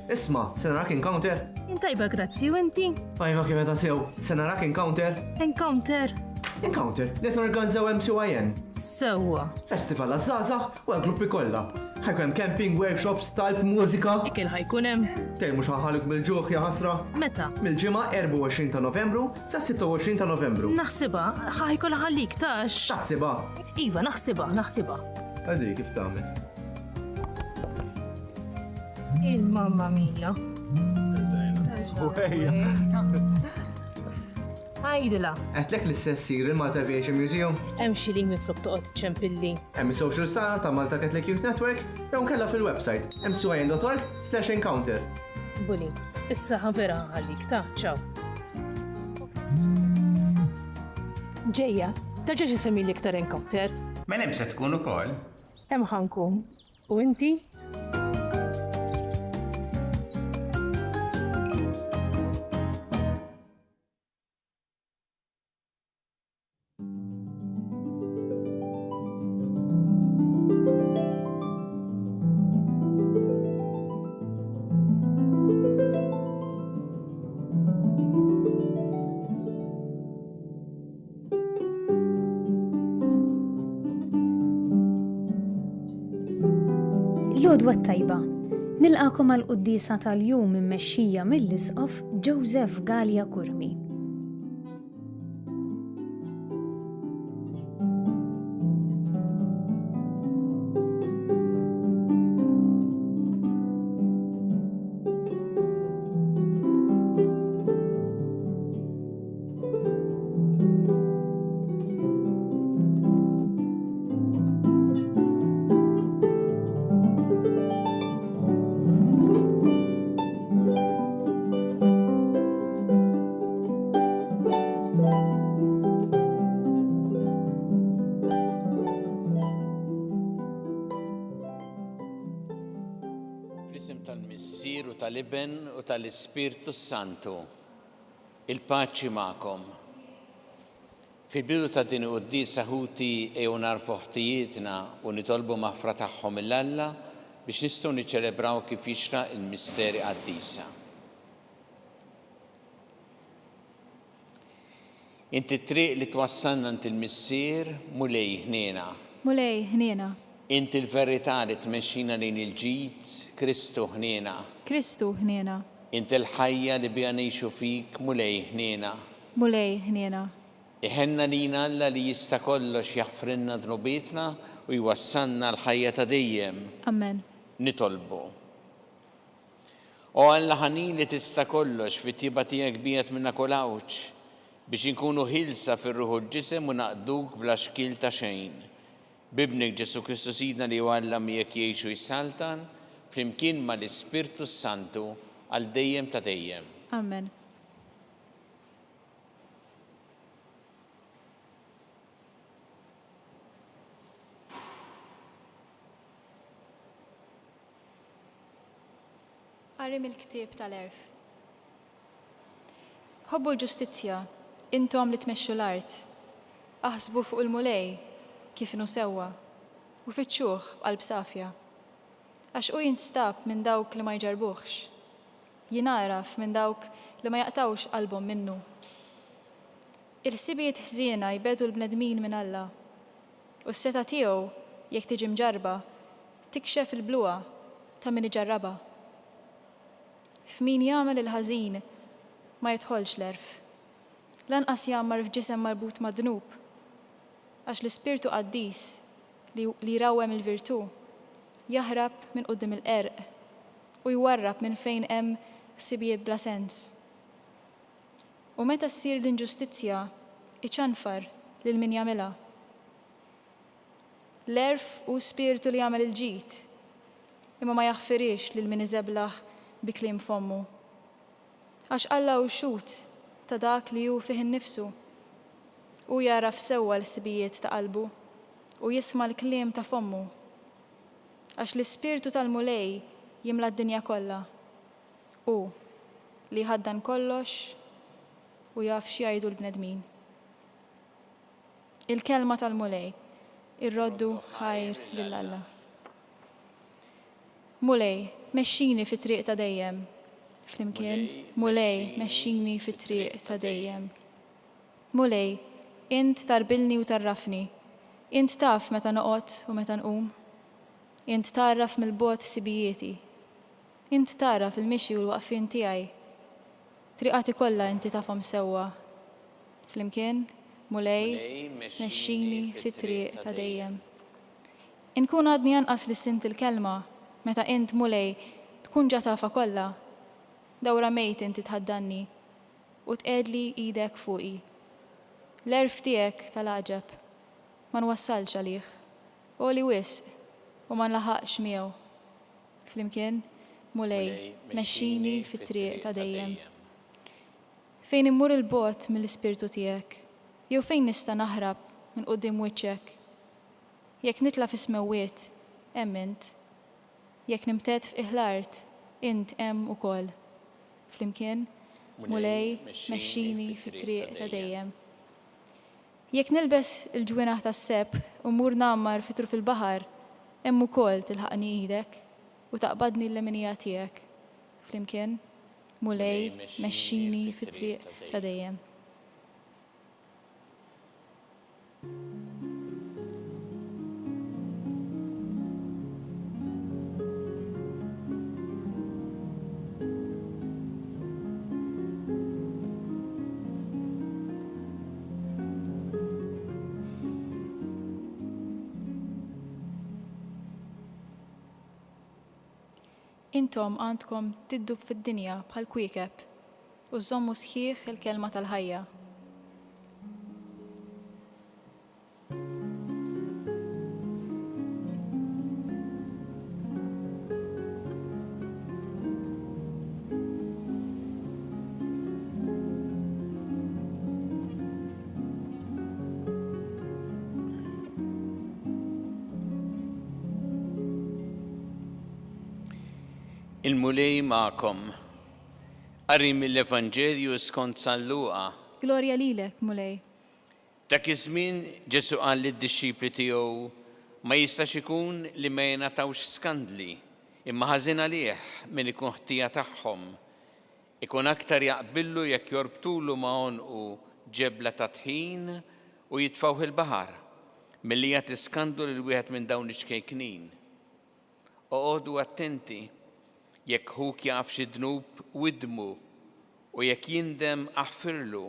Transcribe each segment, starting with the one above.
Isma', se narak encounter? Jien tajba grazzi u inti? Tajba kif ta' sew, se narak encounter? Encounter? Encounter, li qed norganizzaw MCYN. Sewwa. Festival għaż-żgħażagħ u għall-gruppi kollha. Ħa jkun hemm camping, workshops, talb, mużika. Ikel ħa jkun hemm? Tgħid mhux ħa nħalluk bil-ġuħ ja ħasra. Meta? Mill-Ġimgħa 24 ta' Novembru sa 26 ta' Novembru. Naħsibha, ħa jkollha ħallik tax. Taħsibha? Iva, naħsibha, naħsibha. Għadi, kif tagħmel? Il-mamma mia. Għajdila. Għedtlek li se ssir il-Malta Aviation Museum? Hemm xi link minflok toqgħod iċċempilli. Hemm is-socials tagħna ta' Malta Catholic Youth Network jew nkella fil-website mcyn.org/encounter. Buni, issa vera ħallik ta' ċaw. Ġejja, terġax isemmili iktar encounter. Mela hemm se tkun ukoll? Hemm ħa nkun. U inti? L-għodwa t-tajba. Nilqakom għal quddiesa tal-jum immexxija mill-Isqof Joseph Galea Curmi. Fl-isem tal-Missier u tal-Iben u tal-Ispirtu s-Santu. Il-paċi magħkom. Fil-bidu ta' din il-quddiesa ħuti ejjew nagħrfu ħtijietna u nitolbu maħfra tagħhom 'il Alla biex nistgħu niċċelebraw kif jixraq il-misteri qaddisa. Inti t-triq li twassalna għand il-Missier, Mulej ħniena. Mulej ħniena. Inti l-verità li tmexxina lejn il-ġid, Kristu ħniena. Kristu ħniena. Inti l-ħajja li biha ngħixu fik, Mulej ħniena. Mulej ħniena. Iħenna lina Alla li jista' kollox jaħfrilna dnubietna u jwassalna għall-ħajja ta' dejjem. Ammen. Nitolbu. O Alla ħanin li tista' kollox, fit-tjieba tiegħek biegħed minna kull għawġ, biex inkunu ħielsa fir-ruħ u l-ġisem u naqduk bla xkiel ta' xejn. B'Ibnek Ġesù Kristu Sidna li hu Alla miegħek jgħix u jsaltan, flimkien ma' l-Ispirtu s-Santu, għal dejjem ta' dejjem. Amen. Qari mill-Ktieb tal-Għerf. Ħobbu l-ġustizzja, intom li tmexxu l-art. Aħsbu fuq il-Mulej, kif inhu sewwa, u fittxuh b'qalb safja. Għax hu jinstab minn dawk li ma jġarrbuhx, jingħaraf minn dawk li ma jaqtgħux qalbhom minnu. Il-ħsibijiet ħżiena jbegħdu l-bnedmin minn Alla, u s-setgħa tiegħu, jekk tiġi mġarrba, tikxef il-bluha ta' min iġarrabha. F'min jagħmel il-ħażin ma jidħolx l-għerf. Lanqas jgħammar f'ġisem marbut mad-dnub. Għax l-ispirtu qaddis, li li jrawwem il-virtù, jaħrab minn quddiem il-qerq u jwarrab minn fejn hemm ħsibijiet bla sens. U meta ssir l-inġustizzja, iċanfar lil min jagħmilha. L-għerf hu spirtu li jagħmel il-ġid, imma ma jaħfirhiex lil min iżeblaħ bi kliem fommu. Għax Alla hu xhud ta' dak li hu fih innifsu. Hu jagħraf sewwa l-ħsibijiet ta' qalbu u jisma' l-kliem ta' fommu. Għax l-Ispirtu tal-Mulej jimla d-dinja kollha. Hu, li jħaddan kollox u jaf x'jgħidu l-bnedmin. Il-kelma tal-Mulej, irroddu ħajr lil Alla. Mulej, mexxini fit-triq ta' dejjem. Flimkien, Mulej, mexxini fit-triq ta' dejjem. Mulej, int tgħarbilni u tgħarrafni. Int taf meta noqgħod u meta nqum. Int tgħarraf mill-bogħod ħsibijieti. Int tagħraf il-mixi u l-waqfien tiegħi. Triqati kollha inti tafhom sewwa. Flimkien, Mulej, mexxini fit-triq ta' dejjem. Inkun għadni anqas lissint il-kelma, meta int, Mulej, tkun ġa tafha kollha. Dawra mejt inti tħaddanni, u tqegħedli idek fuqi. L-għerf tiegħek tal-għaġeb. Ma nwassalx għalih. Għoli wisq, u ma nlaħaqx miegħu. Flimkien, Mulej, mexxini fit-triq ta' dejjem. Fejn immur 'il bogħod mill-Ispirtu tiegħek? Jew fejn nista' naħrab minn quddiem wiċċek? Jekk nitla' fis-smewwiet, hemm int. Jekk nimtedd f'qiegħ l-art, int hemm ukoll. Flimkien, Mulej, mexxini fit-triq ta' dejjem. Jekk nilbes il-ġwienaħ tas-sebħ u mmur ngħammar fi truf il-baħar, hemm ukoll tilħaqni idek u taqbadni l-leminija tiegħek. Flimkien, Mulej, mexxini fit-triq ta' dejjem. Intom għandkom tiddu fid-dinja bħal kwiekeb u żżommu sħiħ il-kelma tal-ħajja. Il-Mulej magħkom. Qari mill-Evanġelju skont San Luqa. Glorja lilek, Mulej. Dak iż-żmien Ġesù qal lid-dixxipli tiegħu, Ma jistax ikun li ma jingħatawx skandli, imma ħażin għalih min ikun ħtija tagħhom. Ikun aktar jaqbillu jekk jorbtulu ma' għonqu ġebla ta' tħin u jitfgħuh il-baħar, milli jagħti skandlu lil wieħed minn dawn iċ-ċkejknin. Oqogħdu attenti, jekk ħuk jaqa' f'xi dnub, widdmu, u jekk jindem, aħfirlu.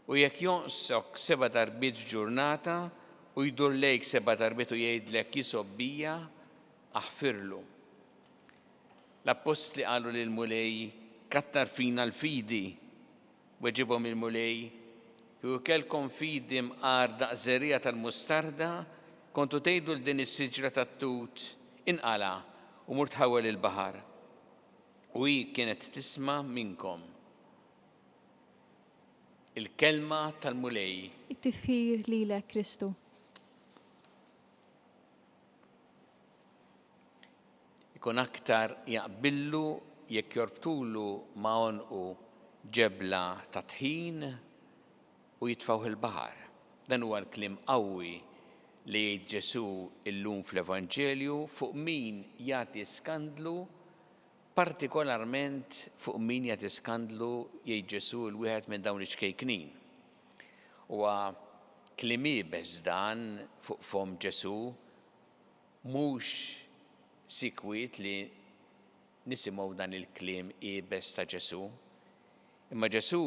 U jekk jonqsok seba' darbiet f'ġurnata u jdur lejk seba' darbiet u jgħidlek jisgħob bija, aħfirlu. L-appostli qalu lill-Mulej, Kattar fina l-fidi. Weġibhom il-Mulej, Kieku kellkom fidi mqar daqs żerriegħa tal-mustarda, kontu tgħidu 'l din is-siġra tat-tut, 'Inqala' u mur tħawwel il-baħar. U hi kienet tisma' minnkom. Il-Kelma tal-Mulej. It-tifħir lilek, Kristu. Ikun aktar jaqbillu jekk jorbtulu ma' għonqu ġebla ta' tħin u jitfgħuh il-baħar. Dan huwa l-kliem qawwi li jgħid Ġesù llum fl-Evanġelju fuq min jagħti skandlu, partikolarment fuq min jagħti skandlu jgħid Ġesù 'l wieħed minn dawn iċ-ċkejknin. Huwa kliem iebes dan fuq fomm Ġesù Mhux sikwit li nisimgħu dan il-kliem iebes ta' Ġesù. Imma Ġesù,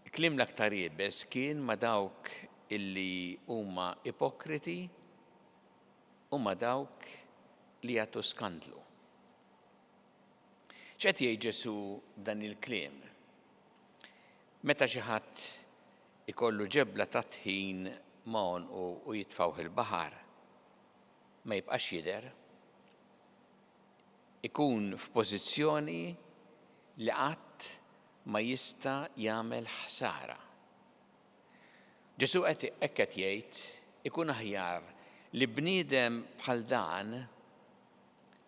il-kliem l-aktar iebes kien ma' dawk illi huma ipokriti u ma' dawk li jagħtu skandlu. X'qed jgħid Ġesù b'dan il-kliem? Meta xi ħadd ikollu ġebla tat-tħin ma' għonqu u jitfgħuh il-baħar, ma jibqax jidher. Ikun f'pożizzjoni li qatt ma jista' jagħmel ħsara. Ġesù qed hekk qed jgħid, ikun aħjar li bniedem bħal dan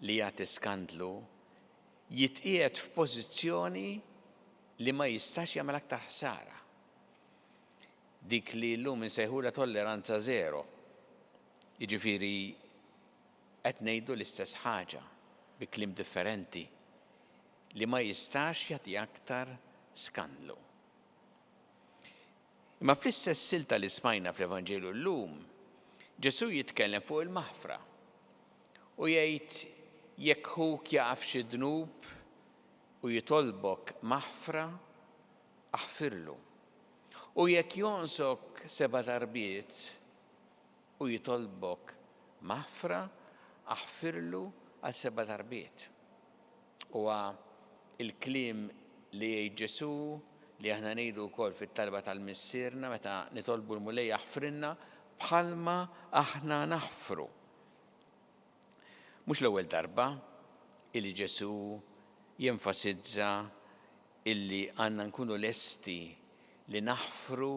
li jagħti skandlu jitqiegħed f'pożizzjoni li ma jistax jagħmel aktar ħsara. Dik li llum insejħulha tolleranza żero. Jiġifieri qed ngħidu l-istess ħaġa. bi kliem differenti, li ma jistax jagħti aktar skandlu. Imma fl-istess silta li smajna fl-Evanġelju llum, Ġesù jitkellem fuq il-maħfra u jgħid jekk ħuk jaqa' f'xi dnub u jitolbok maħfra, aħfirlu. U jekk jonqsok seba' darbiet u jitolbok maħfra, aħfirlu għal seba' darbiet. Huwa l-kliem li jgħid Ġesù li aħna ngħidu wkoll fit-talba tal-Missierna meta nitolbu l-Mulej jaħfrilna bħalma aħna naħfru. Mhux l-ewwel darba illi Ġesù jenfasizza illi għandna nkunu lesti li naħfru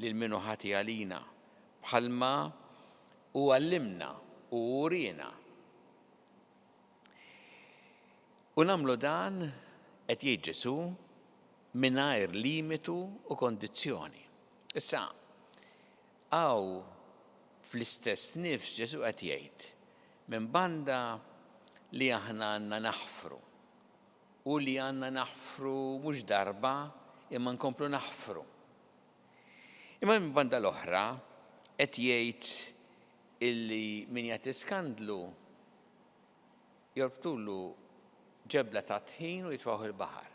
lil min hu ħati għalina, bħalma hu għallimna u uriena. U nagħmlu dan, qed jgħid Ġesù, mingħajr limitu u kondizzjoni. Issa, hawn fl-istess nifs Ġesù qed jgħid, minn banda li aħna għandna naħfru, u li għandna naħfru mhux darba imma nkomplu naħfru. Imma minn banda l-oħra qed jgħid illi min jagħti skandlu jorbtulu ġebla ta' tħin u jitfgħuh il-baħar.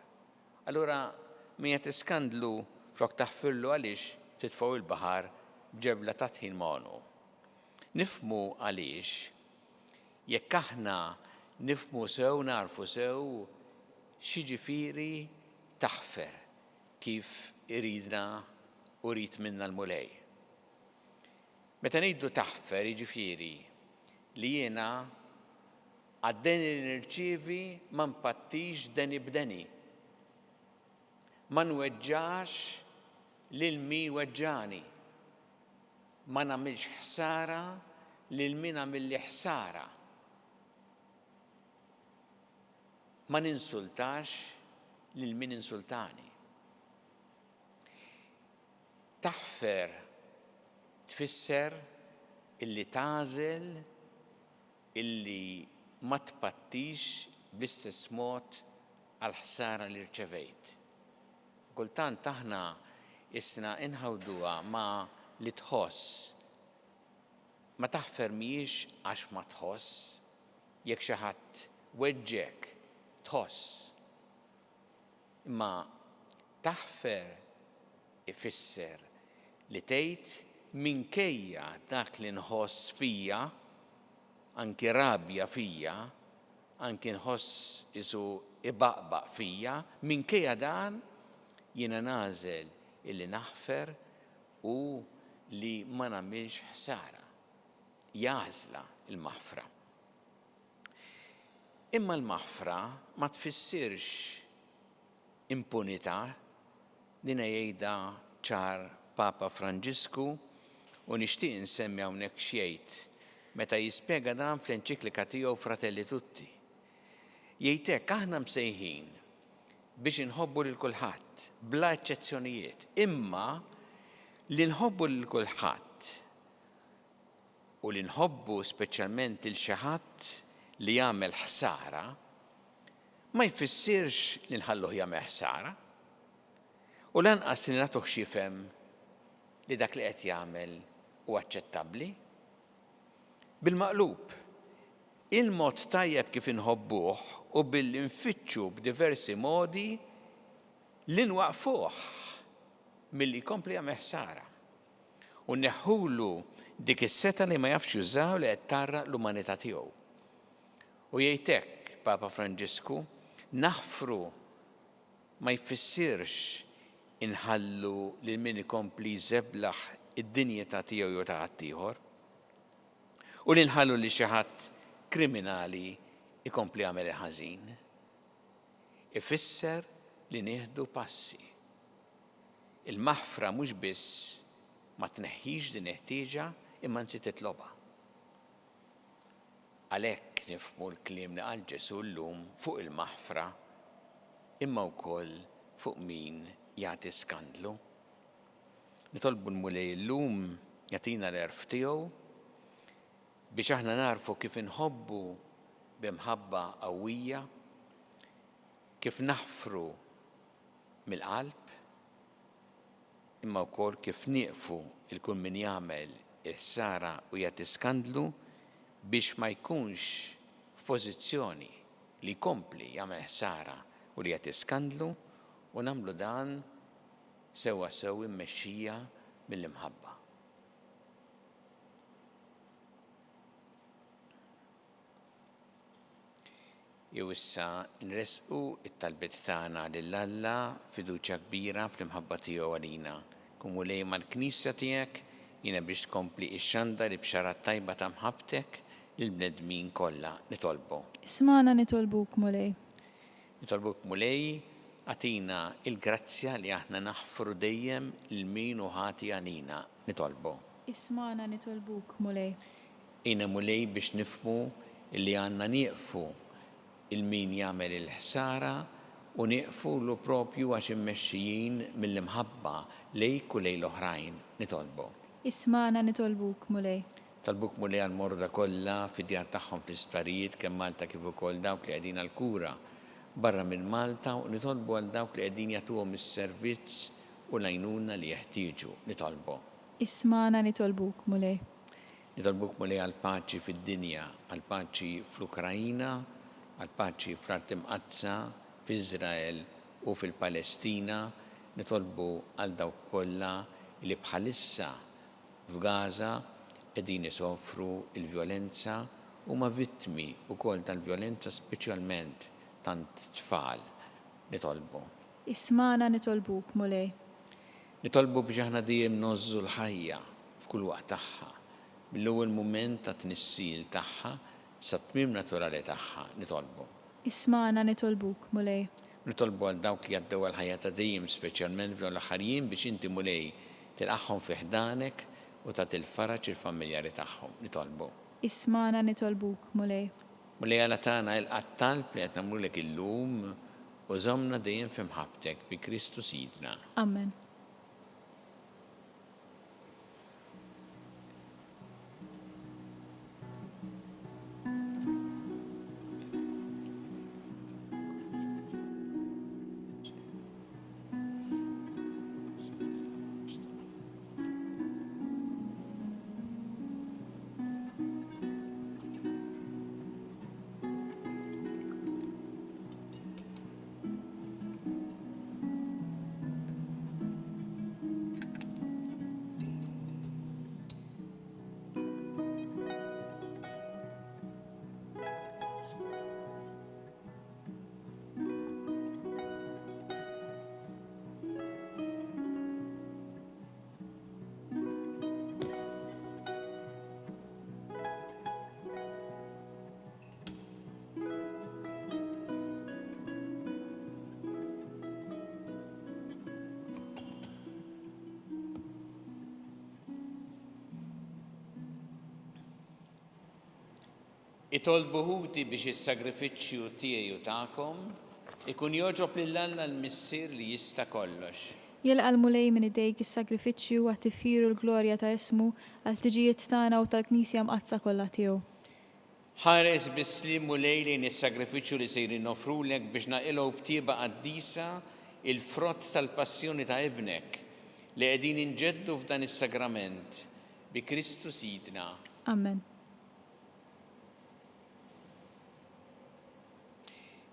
Allura min jagħti skandlu flok taħfirlu għaliex titfgħu il-baħar b'ġebla ta' tħin ma' għonqu. Nifhmu għaliex jekk aħna nifhmu sew nagħrfu sew x'jiġifieri taħfer kif iridna u jrid minna l-Mulej. Meta ngħidu taħfer jiġifieri li jiena għad-deni li nirċievi ma npattix deni b'deni. Ma nweġġax lil min weġġagħni. Ma nagħmilx ħsara lil min għamilli ħsara. Ma ninsultax lil min insultani. Taħfer tfisser illi tagħżel illi ma tpattix bl-istess mod għall-ħsara li rċevejt. Kultant aħna isna inħawduha ma' li tħoss. Ma taħfer mhijiex għax ma tħoss. Jekk xi ħadd weġġgħek, tħoss. Imma taħfer ifisser li tgħid minkejja dak li nħoss fija, anki rabja fija, anki nħoss qisu ibaqbaq fija, minkejja dan jiena nagħżel illi naħfer u li ma nagħmilx ħsara. Hi għażla l-maħfra. Imma l-maħfra ma tfissirx impunità, din jgħidha ċar Papa Franġisku u nixtieq insemmi hawnhekk x'jgħid meta jispjega dan fl-enċiklika tiegħu Fratelli Tutti. Jgħid hekk, aħna msejħin biex inħobbu lil kulħadd, bla eċċezzjonijiet, imma li nħobbu lil kulħadd u li nħobbu speċjalment lil xi ħadd li jagħmel ħsara, ma jfissirx li nħalluh jagħmel ħsara, u lanqas li nagħtuh x'jifhem li dak li qed jagħmel hu aċċettabbli. Bil-maqlub, il-mod tajjeb kif inħobbuh hu billi nfittxu b'diversi modi li nwaqqfuh milli jkompli jagħmel ħsara u nneħħulu dik is-setgħa li ma jafx jużaha u li qed tgħarraq l-umanità tiegħu. U jgħid hekk Papa Franġisku, naħfru ma jfissirx inħallu lil min ikompli jżeblaħ id-dinjità tiegħu jew ta' ħaddieħor. U li nħallu lil xi ħadd kriminali jkompli jagħmel il-ħażin. Ifisser li nieħdu passi. Il-maħfra mhux biss ma tneħħix din il-ħtieġa imma anzi titlobha. Għalhekk nifhmu l-kliem li qal Ġesù llum fuq il-maħfra imma wkoll fuq min jagħti skandlu. Nitolbu l-Mulej illum jagħtina l-għerf tiegħu biex aħna nagħrfu kif inħobbu. bi mħabba qawwija, kif naħfru mill-qalb, imma wkoll kif nieqfu 'l kull min jagħmel il-ħsara u jagħti skandlu biex ma jkunx f'pożizzjoni li jkompli jagħmel ħsara u li jagħti skandlu u nagħmlu dan sewwasew immexxija mill-imħabba. Jew issa nressqu t-talbiet tagħna lil Alla b'fiduċja kbira fl-imħabba tiegħu għalina. Kun Mulej mal-Knisja tiegħek, għinha biex tkompli ixxandar il-bxara t-tajba ta' mħabbtek lill-bnedmin kollha. Nitolbu. Ismagħna nitolbuk, Mulej. Nitolbuk Mulej, agħtina l-grazzja li aħna naħfru dejjem lil min hu ħati għalina. Nitolbu. Ismagħna nitolbuk, Mulej. Għinna Mulej biex nifhmu li għandna nieqfu 'l min jagħmel il-ħsara u nieqfulu propju għax immexxijin mill-imħabba lejk u lejn l-oħrajn. Nitolbu. Ismagħna nitolbuk, Mulej. Nitolbuk Mulej għall-morda kollha fid-djar tagħhom fl-isptarijiet kemm Malta kif ukoll dawk li qegħdin għall-kura barra minn Malta u nitolbu għal dawk li qegħdin jagħtuhom is-servizz u l-għajnuna li jeħtieġu. Nitolbu. Ismagħna nitolbuk, Mulej. Nitolbuk Mulej għall-paċi fid-dinja, għall-paċi fl-Ukraina, għall-paċi fl-Art Imqaddsa, f'Iżrael u fil-Palestina, nitolbu għal dawk kollha li bħalissa f'Gaża qegħdin isofru l-vjolenza, huma vittmi wkoll tal-vjolenza speċjalment tant tfal. Nitolbu. Ismagħna nitolbuk, Mulej. Nitolbu biex aħna dejjem ngħożżu l-ħajja f'kull waqt tagħha, mill-ewwel mument tat-tnissil tagħha sat-tmiem naturali tagħha. Nitolbu. Ismagħna nitolbuk, Mulej. Nitolbu għal dawk li għaddew għall-ħajja ta' dejjem speċjalment f'dawn l-aħħar jiem biex inti, Mulej, tilqagħhom fi ħdanek u tagħti l-faraġ lill-familjari tagħhom. Nitolbu. Ismagħna nitolbuk, Mulej. Mulej Alla tagħna ilqa' t-talb li qed nagħmlulek illum u żommna dejjem fi mħabbtek bi Kristu Sidna. Amen. Itolbu ħuti biex is-sagrifiċċju tiegħi u tagħkom ikun jogħġob lil Alla l-Missier li jista' kollox. Jilqa' l-Mulej minn idejk is-sagrifiċċju għat-tifħir u l-glorja ta' ismu, għall-ħtiġijiet tagħna u tal-Knisja Mqaddsa kollha tiegħu. Ħares bis-sliem Mulej lejn is-sagrifiċċju li sejrin noffrulek biex naqilgħu b'tjieba qaddisa l-frott tal-passjoni ta' Ibnek, li qegħdin inġeddu f'dan is-sagrament, bi Kristu Sidna. Amen.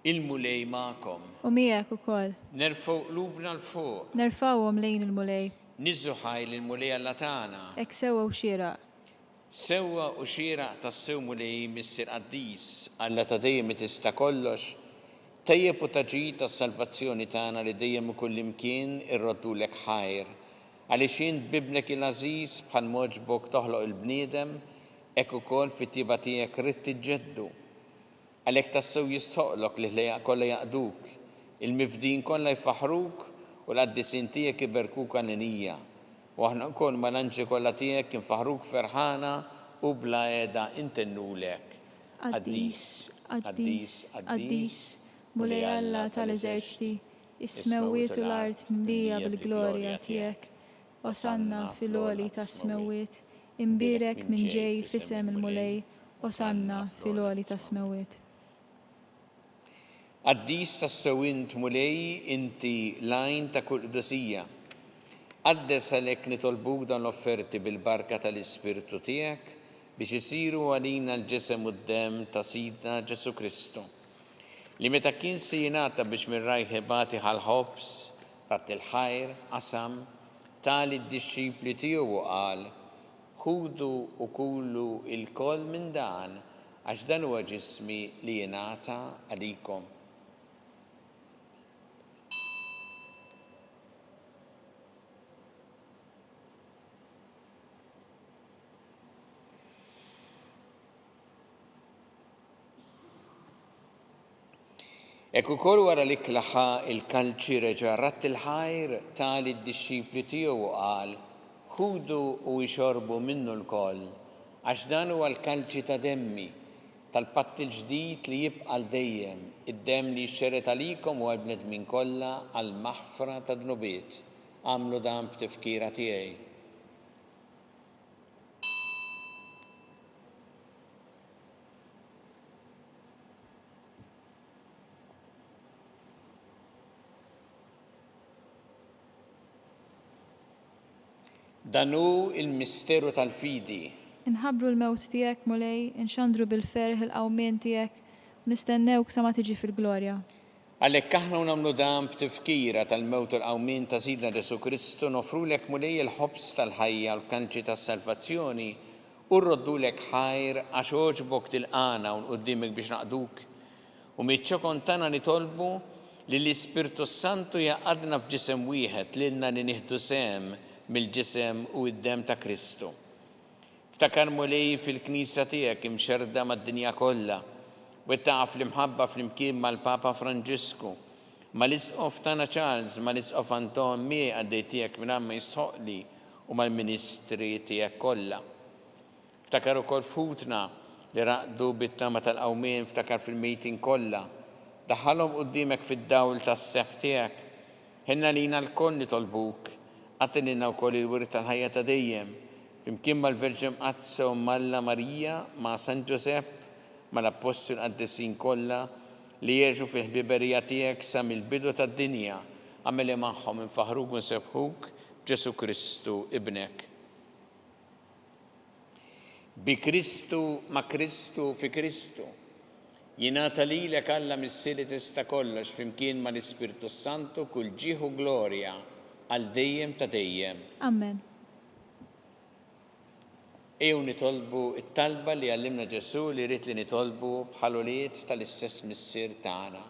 Il-Mulej magħkom. U miegħek ukoll. Nerfgħu qlubna 'l fuq. Nerfgħuhom lejn il-Mulej. Niżżu ħajr lill-Mulej Alla tagħna. Hekk sewwa u xieraq. Sewwa u xieraq tassew Mulej Missier Qaddis, Alla ta' dejjem li tista' kollox, tajjeb u ta' ġid għas-salvazzjoni tagħna li dejjem u kullimkien irroddulek ħajr, għaliex int b'Ibnek il-għażiż bħal m'għoġbok toħloq il-bniedem, hekk ukoll fit-tjieba tiegħek ridt iġġeddu. Għalhekk tassew jistħoqqlok li l-ħlejjaq kollha jaqduk, il-mifdijin kollha jfaħħruk u l-qaddisin tiegħek iberkuk għalenija. U aħna wkoll mal-anġli kollha tiegħek infaħħruk ferħana u bla heda intennulek, Qaddis, qaddis, qaddis, Mulej Alla tal-eżerċti, is-smewwiet u l-art mimlija bil-glorja tiegħek. Osanna fil-għoli tas-smewwiet, imbierek min ġej f'isem il-Mulej, Osanna fil-għoli tas-smewwiet. Qaddis tassew int, Mulej, inti l-għajn ta' kull qdusija. Qaddes għalhekk nitolbuk dawn l-offerti bil-barka tal-Ispirtu tiegħek biex isiru għalina l-ġisem u d-demm ta' Sidna Ġesù Kristu, li meta kien se jingħata biex minn rajh ibati ħa l-ħobż, radd il-ħajr, qasam, ta lid-dixxipli tiegħu u qal, Ħudu u kulu lkoll minn dan, għax dan huwa ġismi li jingħata għalikom. Hekk ukoll wara l-ikla ħa l-kalċi reġa' radd il-ħajr, ta lid-dixxipli tiegħu u qal, Ħudu u ixorbu minnu lkoll, għax dan huwa l-kalċi ta' demmi, tal-patt il-ġdid li jibqa' għal dejjem, id-demm li jixxerred għalikom u għall-bnedmin kollha għall-maħfra tad-dnubiet. Agħmlu dan b'tifkira tiegħi. Dan hu l-misteru tal-fidi. Inħabbru l-mewt tiegħek, Mulej, inxandru bil-ferħ il-qawmien tiegħek, u nistennewk sa ma tiġi fil-glorja. Għalhekk aħna u nagħmlu dan b'tifkira tal-mewt u l-qawmien ta' Sidna Ġesù Kristu, noffrulek, Mulej, il-ħobż tal-ħajja u l-kanċi tas-salvazzjoni, u rroddulek ħajr għax għoġbok tilqagħna hawn quddiemek biex naqduk. U miċ-ċokon tagħna nitolbu li l-Ispirtu s-Santu jgħaqqadna f'ġisem wieħed lilna li nieħdu sehem mill-ġisem u d-demm ta' Kristu. Ftakar Mulej fil-Knisja tiegħek imxerrda mad-dinja kollha, wettaqha fl-imħabba flimkien mal-Papa Franġisku, mal-Isqof tagħna Charles, mal-Isqof Anton miegħi qaddej tiegħek mingħajr ma jistħoqqli u mal-ministri tiegħek kollha. Ftakar ukoll f'ħutna li raqdu bit-tama tal-qawmien, ftakar fil-mejtin kollha. Daħħalhom quddiemek fid-dawl tas-sebħ tiegħek. Ħenn għalina lkoll nitolbuk, agħti lilna wkoll il-wirt tal-ħajja ta' dejjem, flimkien mal-Verġni Mqaddsa Omm Alla Marija, ma' San Ġużepp, mal-Appostli u l-qaddisin kollha, li għexu fil-ħbiberija tiegħek sa mill-bidu tad-dinja, agħmel li magħhom infaħħruk u nsebbħuk b'Ġesù Kristu, Ibnek. Bi Kristu, ma' Kristu, fi Kristu. Jingħata lilek Alla Missier li tista' kollox flimkien mal-Ispirtu s-Santu kull ġieħ u glorja għal dejjem ta' dejjem. Amen. Ejjew nitolbu t-talba li għallimna Ġesù li ried li nitolbu bħal ulied tal-istess Missier tagħna.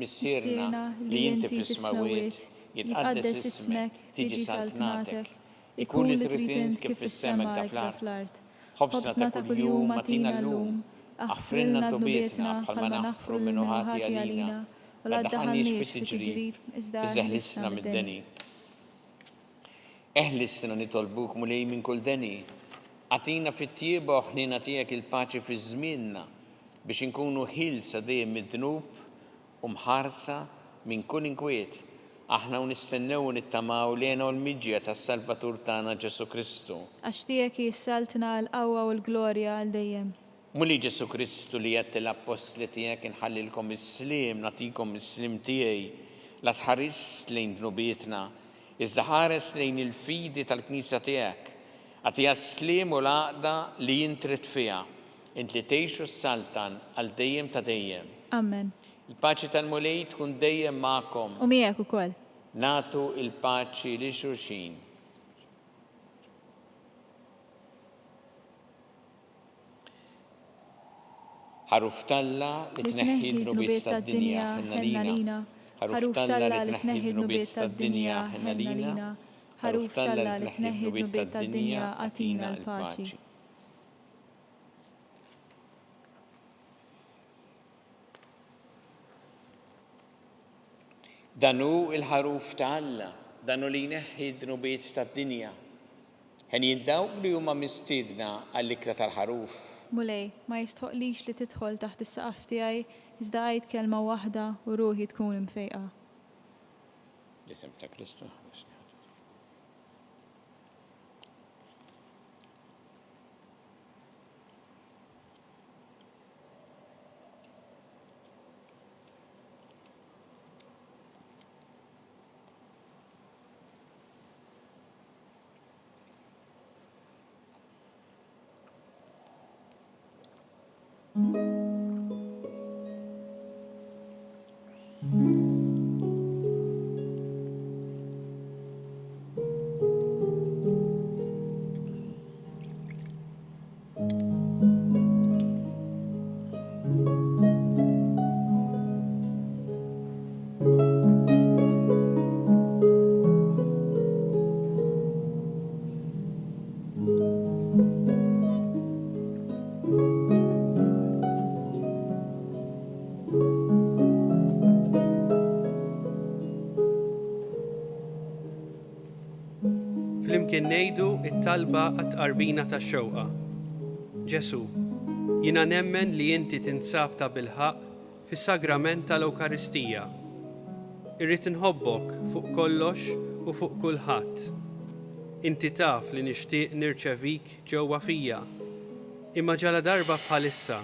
Missierna li inti fis-smewwiet, jitqaddes ismek, tiġi saltnatek, ikun li trid int kif fis-sema hekk fl-art. Ħobżna ta' kuljum agħtina llum, aħfrilna dnubietna bħalma naħfru min hu ħati għalina, u la ddaħħalniex fit-tiġrib, iżda eħlisna mid-deni. Eħlisna nitolbuk, Mulej, minn kull deni. Agħtina fit-tjieba u ħniena tiegħek il-paċi fi żmienna, biex inkunu ħielsa dejjem mid-dnub u mħarsa minn kull inkwiet, aħna u nistennew u nittamaw l-hena u l-miġja tas-Salvatur tagħna Ġesù Kristu. Għax tiegħek hi s-saltna, l-qawwa u l-glorja għal dejjem. Mulej Ġesù Kristu li għedt lill-appostli tiegħek inħallilkom is-sliem, nagħtikom is-sliem tiegħi, la tħarisx lejn dnubietna, Iżda ħares lejn il-fidi tal-Knisja tiegħek. Agħtiha s-sliem u l-għaqda li int trid fiha, int li tgħix u ssaltan għal dejjem ta' dejjem. Amen. Il-paċi tal-Mulej tkun dejjem magħkom. U miegħek ukoll. Nagħtu l-paċi lil xulxin. Ħaruf t'Alla li tneħħi d-dnubiet tad-dinja, ħenn għalina. Ħaruf t'Alla li tneħħi d-dnubiet tad-dinja, ħenn għalina. Ħaruf t'Alla li tneħħi d-dnubiet tad-dinja, agħtina l-paċi. Dan hu l-Ħaruf ta' Alla, dan hu li jneħħi d-dnubiet tad-dinja. Henjin dawk li huma mistiedna għall-ikla tal-Ħaruf. Mulej, ma jistħoqqlix li tidħol taħt is-saqaf tiegħi, iżda għid kelma waħda u ruħi tkun imfejqa. L-isem ta' Kristu ħaresni ħadd. Flimkien ngħidu t-talba għat-tqarbina tax-xewqa. Ġesù, jiena nemmen li inti tinsab tabilħaqq fis-sagrament tal-Ewkaristija. Irrid inħobbok fuq kollox u fuq kulħadd. Inti taf li nixtieq nirċevik ġewwa fija. Imma ġaladarba bħalissa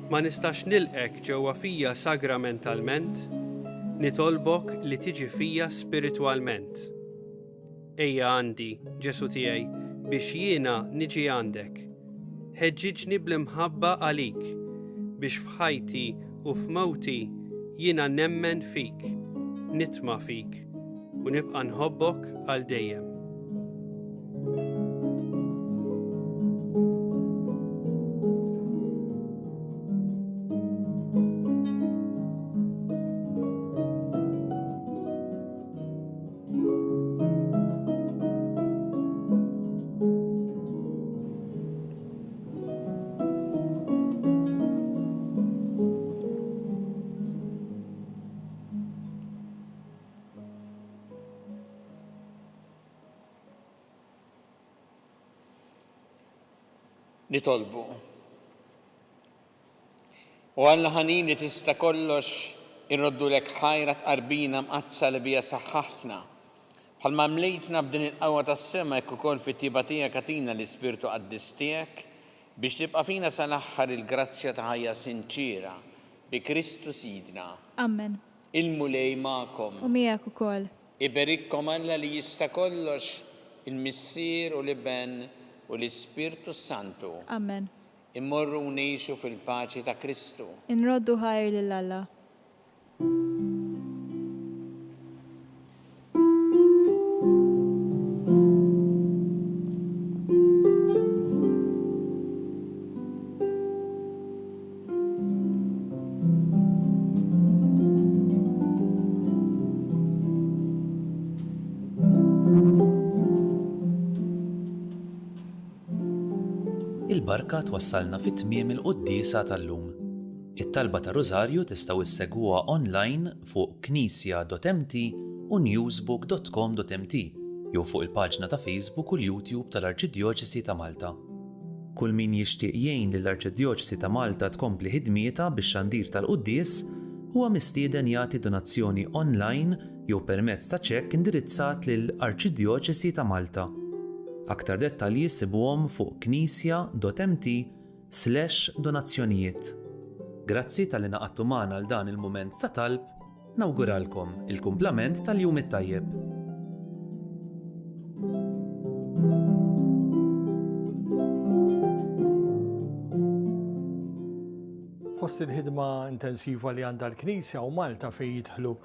ma nistax nilqgħek ġewwa fija sagramentalment, nitolbok li tiġi fija spiritwalment. Ejja għandi, Ġesù tiegħi, biex jiena niġi għandek. Ħeġġiġni bl-imħabba għalik, biex f'ħajti u f'mewti jiena nemmen fik, nitma' fik, u nibqa' nħobbok għal dejjem. Nitolbu. O Alla ħanin li tista' kollox, inroddulek ħajr għat-tqarbina mqaddsa li biha saħħaħtna. Bħalma mlejtna b'din il-qawwa tas-sema hekk ukoll fit-tjieba tiegħek agħtina l-Ispirtu Qaddis tiegħek biex tibqa' fina sal-aħħar il-grazzja ta' ħajja sinċiera, bi Kristu Sidna. Ammen. Il-Mulej magħkom. U miegħek ukoll. Iberikkom Alla li jista' kollox, il-Missier u l-Iben u l-Ispirtu s-Santu. Ammen. Immorru u ngħixu fil-paċi ta' Kristu. Inroddu ħajr lil Alla. Il-barka twassalna fi tmiem il-quddiesa tal-lum. It-talba ta' Rużarju tistgħu issegwuha online fuq knisja.mt u newsbook.com.mt jew fuq il-paġna ta' Facebook u l-YouTube tal-Arċidjoċesi ta' Malta. Kull min jixtieq jgħin lill-Arċidjoċesi ta' Malta tkompli ħidmietha bix-xandir tal-quddies huwa mistieden jagħti donazzjoni online jew permezz ta' ċekk indirizzat lil Arċidjoċesi ta' Malta. Aktar dettalji ssibuhom fuq knisja.mt slash donazzjonijiet. Grazzi talli ngħaqadtu magħna għal dan il-mument ta' talb, Nawguralkom il-kumplament tal-jum it-tajjeb. Fost il-ħidma intensiva li għandha l-Knisja u Malta fejn jidħlu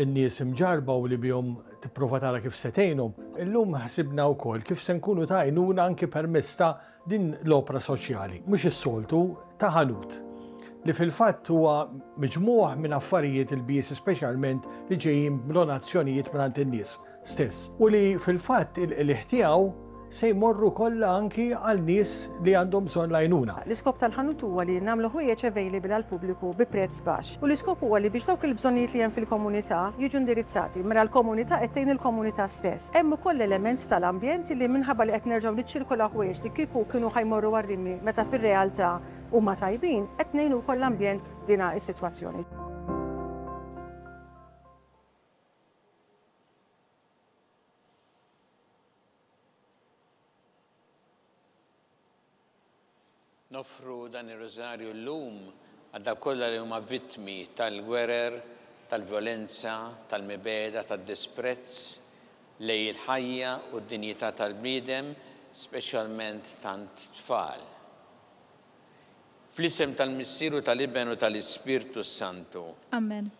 n-nies imġarba u li bihom tipprova tara kif se tgħinhom, illum ħsibna wkoll kif se nkunu ta' għajnuna anki permezz ta' Din l-opra soċjali, mhux is-soltu, ta' ħanut, li fil-fatt huwa miġmugħ minn affarijiet ilbies speċjalment li ġejjin b'donazzjonijiet mingħand in-nies stess u li fil-fatt il-qligħ tiegħu se jmorru kollha anki għal nies li għandhom bżonn l-għajnuna. L-iskop tal-ħanut huwa li nagħmlu ħwejjeġ available għall-pubbliku bi prezz baxx u l-iskop huwa li biex dawk il-bżonnijiet li hemm fil-komunità jiġu indirizzati. Mela l-komunità qed tgħin il-komunità stess. Hemm ukoll l-element tal-ambjent li minħabba li qed nerġgħu niċċirkolaw ħwejjeġ li kieku kienu ħa jmorru għar-rimi meta fir-realtà huma tajbin, qed ngħinu wkoll l-ambjent f'dina s-sitwazzjoni. Noffru dan ir-Rużarju llum għal dawk kollha li huma vittmi tal-gwerer, tal-vjolenza, tal-mibegħda, tad-disprezz lejn il-ħajja u d-dinjità tal-bniedem, speċjalment tant tfal. Fl-isem tal-Missier u tal-Iben u tal-Ispirtu s-Santu. Amen.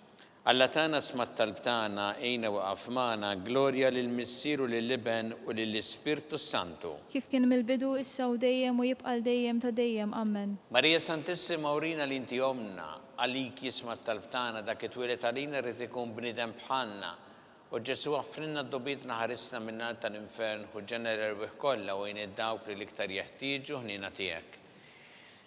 Alla tagħna sma' t-talb tagħna, għinna u iqaf magħna, glorja lill-Missier u lill-Iben u lill-Ispirtu s-Santu. Kif kien mill-bidu, issa u dejjem u jibqa' għal dejjem ta' dejjem. Amen. Marija Santissima urina li inti Ommna, għalik jisma' t-talb tagħna, dak it-twieled għalina ried ikun bniedem bħalna. O Ġesù aħfrilna dnubietna ħarisna min-nar tal-infern, ħu ġenna l-erwieħ kollha u għin id-dawk li l-iktar jeħtieġu ħniena tiegħek.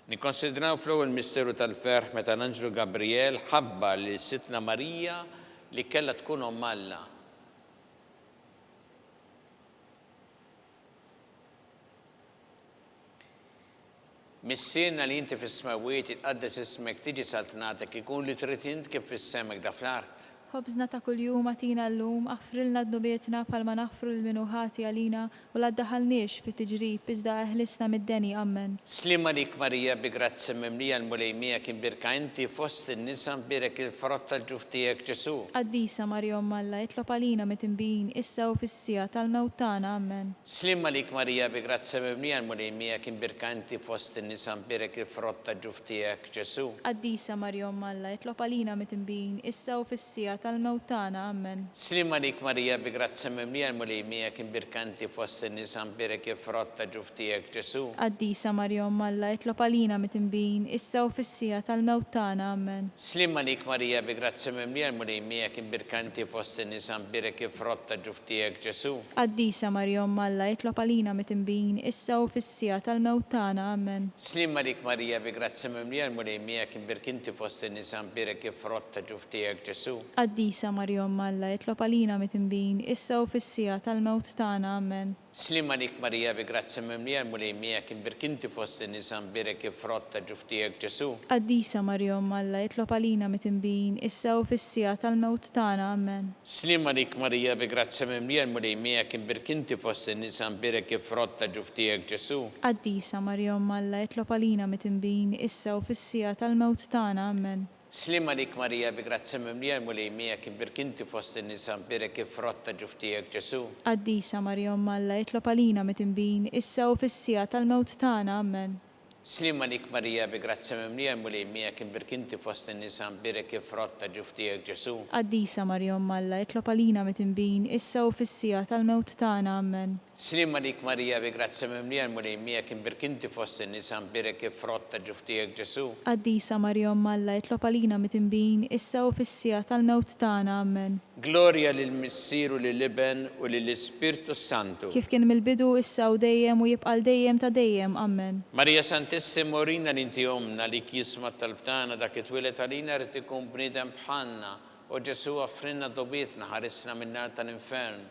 Nikkonsidraw fl-ewwel misteru tal-ferħ meta l-anġlu Gabrijel ħabbar lil Sidtna Marija li kellha tkun Omm Alla. Missierna li inti fis-smewwiet, jitqaddes ismek, tiġi saltnatek, ikun li trid int kif fis-sema hekk fl-art. Ħobżna ta' kuljum agħtina llum, aħfrilna dnubietna bħalma naħfru lil min hu ħati għalina, u la ddaħħalniex fit-tiġrib, iżda eħlisna mid-deni. Ammen. Sliem għalik Marija bi grazzja mimlija l-Mulej miegħek imbierka inti fost in-nisa mbierek il-frott tal-ġuf tiegħek Ġesù. Qaddisa Marija Omm Alla, itlob għalina mitinbin, issa u fis-siegħa tal-mewt tagħna. Ammen. Sliem għalik Marija bi grazzja mimlija l-Mulej miegħek imbierka inti fost in-nisa mbierek il-frott tal-ġuf tiegħek Ġesù. Qaddisa Marija Omm Alla, itlob għalina mitinbin, issa u fis-siegħa tal-mewt tagħna. Ammen. Sliem għalik Marija bi grazzja mimlija l-Mulej miegħek imbierka inti fost in-nisa mbierek il-frott ta' ġuf tiegħek Ġesù. Qaddisa Marija Omm Alla, itlob għalina mitinbin, issa u fis-siegħa tal-mewt tagħna. Ammen. Sliem għalik Marija bi grazzja mimlija l-Mulej miegħek imbierka inti fost in-nisa mbierek il-frott ta' ġuf tiegħek Ġesù. Qaddisa Marija Omm Alla, itlob għalina mitinbin, issa u fis-siegħa tal-mewt tagħna. Ammen. Sliem għalik Marija bi grazzja mimlija l-Mulej miegħek imbierk inti fost in-nisa mbierek il-frott ta' ġuf tiegħek Ġesù. Qaddisa Marija Omm Alla, itlob għalina mitinbin, issa u fis-siegħa tal-mewt tagħna. Ammen. Sliem għalik Marija bi grazzja mimlija l-Mulej miegħek imbierk inti fost in-nisa mbierek il-frott ta' ġuf tiegħek Ġesù. Qaddisa Marija Omm Alla, itlob għalina mitinbin, issa u fis-siegħa tal-mewt tagħna. Ammen. Sliem għalik Marija bi grazzja mimlija l-Mulej miegħek imbierk inti fost in-nisa mbierek il-frott ta' ġuf tiegħek Ġesù. Qaddisa Marija Omm Alla, itlob għalina mitinbin, issa u fis-siegħa tal-mewt tagħna. Ammen. Sliem għalik Marija bi grazzja mimlija l-Mulej miegħek imbierk inti fost in-nisa mbierek il-frott ta' ġuf tiegħek Ġesù. Qaddisa Marija Omm Alla, itlob għalina mitinbin, issa u fis-siegħa tal-mewt tagħna. Ammen. Sliem għalik Marija bi grazzja mimlija l-Mulej miegħek imbierk inti fost in-nisa mbierek il-frott ta' ġuf tiegħek Ġesù. Qaddisa Marija Omm Alla, itlob għalina mitinbin, issa u fis-siegħa tal-mewt tagħna. Ammen. Sliem għalik Marija bi grazzja mimlija l-Mulej miegħek imbierk inti fost in-nisa mbierek il-frott ta' ġuf tiegħek Ġesù. Qaddisa Marija Omm Alla, itlob għalina mitinbin, issa u fis-siegħa tal-mewt tagħna. Ammen. Glorja lill-Missier u lill-Iben u lill-Ispirtu s-Santu. Kif kien mill-bidu, issa u dejjem u jibqa' għal dejjem ta' dejjem. Ammen. Marija Santissima urina li inti Ommna, għalik jisma' t-talb tagħna, dak li twieled għalina jrid ikun bniedem bħalna. O Ġesù offrilna dnubietna, ħarisna min-nar tal-infern.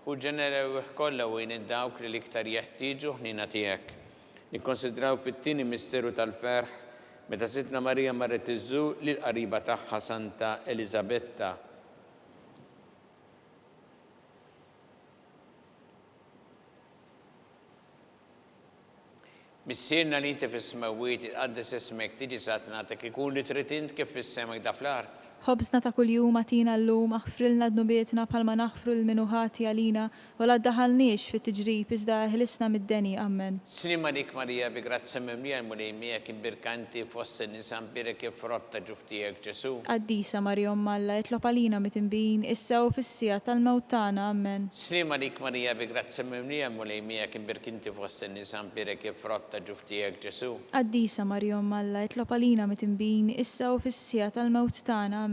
Ħu ġenna l-erwieħ kollha u għin 'il dawk li l-iktar jeħtieġu ħniena tiegħek. Nikkonsidraw fit-tieni misteru tal-ferħ meta Sidtna Marija marret iżżur lill-qariba tagħha Santa Eliżabetta. Missierna li inti fis-smewwiet, jitqaddes ismek, tiġi saltnatek, ikun li trid int kif fis-sema hekk fl-art. Ħobżna ta' kuljum agħtina llum, aħfrilna dnubietna bħalma naħfru lil min hu ħati għalina, u la ddaħħalniex fit-tiġrib, iżda eħlisna mid-deni. Ammen. Sliem għalik Marija bi grazzja mimlija l-Mulej miegħek imbierka inti fost in-nisa mbierek il-frott ta' ġuf tiegħek Ġesù. Qaddisa Marija Omm Alla, itlob għalina mitinbin, issa u fis-siegħa tal-mewt tagħna. Ammen. Sliem għalik Marija bi grazzja mimlija l-Mulej miegħek imbierk inti fost in-nisa mbierek il-frott ta' ġuf tiegħek Ġesù. Qaddisa Marija Omm Alla, itlob għalina mitinbin, issa u fis-siegħa tal-mewt tagħna. Ammen.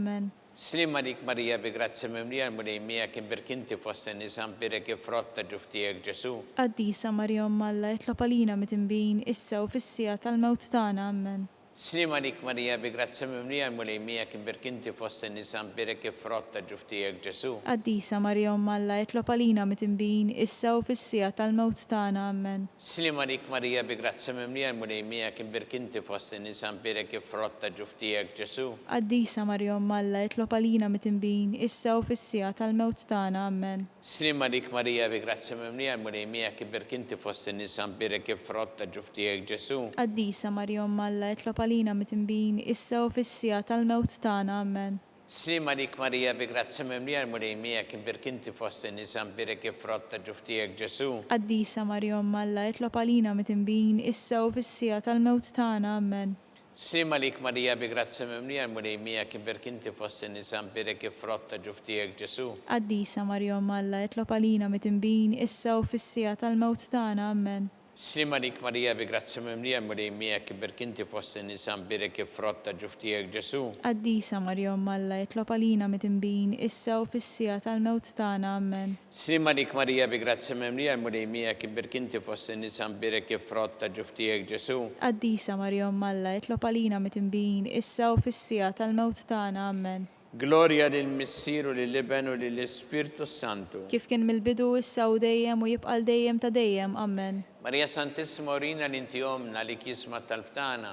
Sliem għalik Marija bi grazzja mimlija l-Mulej miegħek imbierk inti fost in-nisa mbierek il-frott ta' ġuf tiegħek Ġesù. Qaddisa Marija Omm Alla, itlob għalina mitinbin, issa u fis-siegħa tal-mewt tagħna. Ammen. Sliem għalik Marija bi grazzja mimlija l-Mulej miegħek imbierk inti fost in-nisa mbierek il-frott ta' ġuf tiegħek Ġesù. Qaddisa Marija Omm Alla, itlob għalina mitinbin, issa u fis-siegħa tal-mewt tagħna. Ammen. Sliem għalik Marija bi grazzja mimlija l-Mulej miegħek imbierk inti fost in-nisa mbierek il-frott ta' ġuf tiegħek Ġesù. Qaddisa Marija Omm Alla, itlob għalina mitinbin, issa u fis-siegħa tal-mewt tagħna. Ammen. Sliem għalik Marija bi grazzja mimlija l-Mulej miegħek imbierk inti fost in-nisa mbierek il-frott ta' ġuf tiegħek Ġesù. Qaddisa Marija Omm Alla itlob għalina mitinbin issa u fis-siegħa tal-mewt tagħna. Ammen. Sliem għalik Marija bi grazzja mimlija l-Mulej miegħek imbierk inti fost in-nisa mbierek il-frott ta' ġuf tiegħek Ġesù. Qaddisa Marija Omm Alla itlob għalina mitinbin issa u fis-siegħa tal-mewt tagħna. Ammen. Sliem għalik Marija bi grazzja mimlija l-Mulej miegħek imbierk inti fost in-nisa mbierek il-frott ta' ġuf tiegħek Ġesù. Qaddisa Marija Omm Alla itlob għalina mitinbin issa u fis-siegħa tal-mewt tagħna. Ammen. Sliem għalik Marija bi grazzja mimlija l-Mulej miegħek imbierk inti fost in-nisa mbierek il-frott ta' ġuf tiegħek Ġesù. Qaddisa Marija Omm Alla itlob għalina mitinbin issa u fis-siegħa tal-mewt tagħna. Ammen. Sliem għalik Marija bi grazzja mimlija l-Mulej miegħek imbierk inti fost in-nisa mbierek il-frott ta' ġuf tiegħek Ġesù. Qaddisa Marija Omm Alla itlob għalina mitinbin issa u fis-siegħa tal-mewt tagħna. Ammen. Glorja lill-Missier u lill-Iben u lill-Ispirtu s-Santu. Kif kien mill-bidu, issa u dejjem, u jibqa' għal dejjem ta' dejjem. Ammen. Marija Santissima urina li inti Ommna għalik jisma' t-talb tagħna.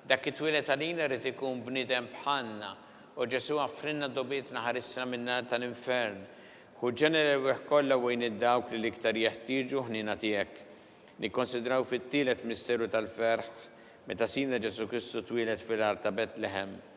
Dak li twieled għalina ried ikun bniedem bħalna. O Ġesù aħfrilna dnubietna ħarisna min-nar tal-infern. Ħu ġenna l-erwieħ kollha u għin 'il dawk li l-iktar jeħtieġu ħniena tiegħek. Nikkonsidraw fit-tielet misteru tal-ferħ meta Sidna Ġesù Kristu twieled fil-għar ta' Betlehem.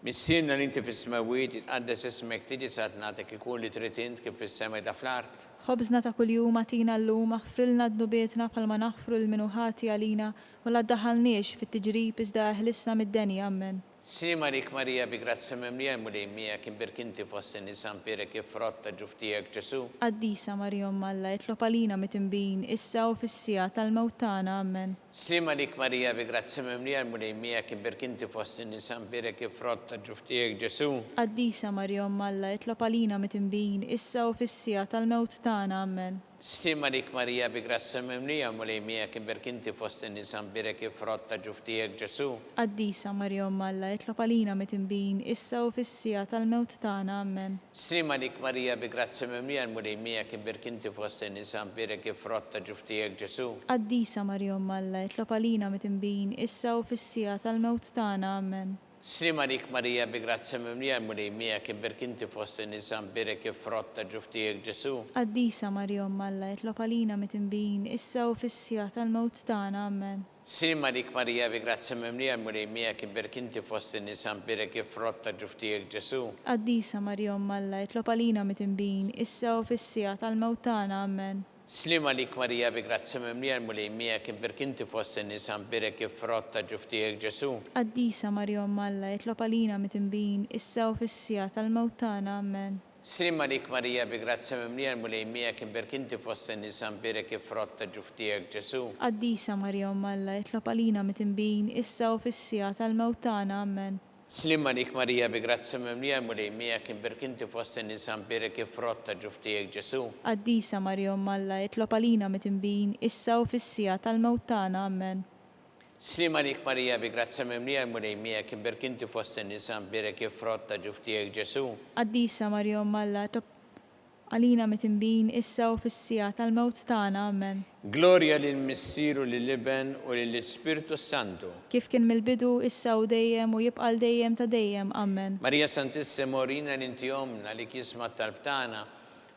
Missierna li inti fis-smewwiet, jitqaddes ismek, tiġi saltnatek, ikun li trid int kif fis-sema qiegħda fl-art. Ħobżna ta' kuljum agħtina llum, aħfrilna dnubietna bħalma naħfru lil min hu ħati għalina, u la ddaħħalniex fit-tiġrib iżda eħlisna mid-deni. Ammen. Sliem għalik Marija bi grazzja mimlija l-Mulej miegħek imbierk inti fost in-nisa mbierek il-frott ta' ġuf tiegħek Ġesù. Qaddisa Marija Omm Alla itlob għalina mitinbin issa u fis-siegħa tal-mewt tagħna. Ammen. Sliem għalik Marija bi grazzja mimlija l-Mulej miegħek imbierk inti fost in-nisa mbierek il-frott ta' ġuf tiegħek Ġesù. Qaddisa Marija Omm Alla itlob għalina mitinbin issa u fis-siegħa tal-mewt tagħna. Ammen. Sliem għalik Marija bi grazzja mimlija l-Mulej miegħek imbierk inti fost in-nisa mbierek il-frott ta' ġuf tiegħek Ġesù. Qaddisa Marija Omm Alla itlob għalina mitinbin issa u fis-siegħa tal-mewt tagħna. Ammen. Sliem għalik Marija bi grazzja mimlija l-Mulej miegħek imbierk inti fost in-nisa mbierek il-frott ta' ġuf tiegħek Ġesù. Qaddisa Marija Omm Alla itlob għalina mitinbin issa u fis-siegħa tal-mewt tagħna. Ammen. Sliem għalik Marija bi grazzja mimlija l-Mulej miegħek imbierk inti fost in-nisa mbierek il-frott ta' ġuf tiegħek Ġesù. Qaddisa Marija Omm Alla itlob għalina mitinbin issa u fis-siegħa tal-mewt tagħna. Ammen. Sliem għalik Marija bi grazzja mimlija l-Mulej miegħek imbierk inti fost in-nisa mbierek il-frott ta' ġuf tiegħek Ġesù. Qaddisa Marija Omm Alla itlob għalina mitinbin issa u fis-siegħa tal-mewt tagħna. Ammen. Sliem għalik Marija bi grazzja mimlija l-Mulej miegħek imbierk inti fost in-nisa mbierek il-frott ta' ġuf tiegħek Ġesù. Qaddisa Marija Omm Alla itlob għalina mitinbin issa u fis-siegħa tal-mewt tagħna. Ammen. Sliem għalik Marija bi grazzja mimlija l-Mulej miegħek imbierk inti fost in-nisa mbierek il-frott ta' ġuf tiegħek Ġesù. Qaddisa Marija Omm Alla itlob għalina mitinbin issa u fis-siegħa tal-mewt tagħna. Ammen. Sliem għalik Marija bi grazzja mimlija l-Mulej miegħek imbierk inti fost in-nisa mbierek il-frott ta' ġuf tiegħek Ġesù. Qaddisa Marija Omm Alla itlob għalina mitinbin issa u fis-siegħa tal-mewt tagħna. Ammen. Sliem għalik Marija bi grazzja mimlija l-Mulej miegħek imbierk inti fost in-nisa mbierek il-frott ta' ġuf tiegħek Ġesù. Qaddisa Marija Omm Alla itlob Għalina mitinbin, issa u fis-siegħa tal-mewt tagħna. Ammen. Glorja lill-Missier u lill-Iben u lill-Ispirtu s-Santu. Kif kien mill-bidu, issa u dejjem, u jibqa' għal dejjem ta' dejjem. Ammen. Marija Santissima urina li inti Ommna għalik jisma' t-talb tagħna.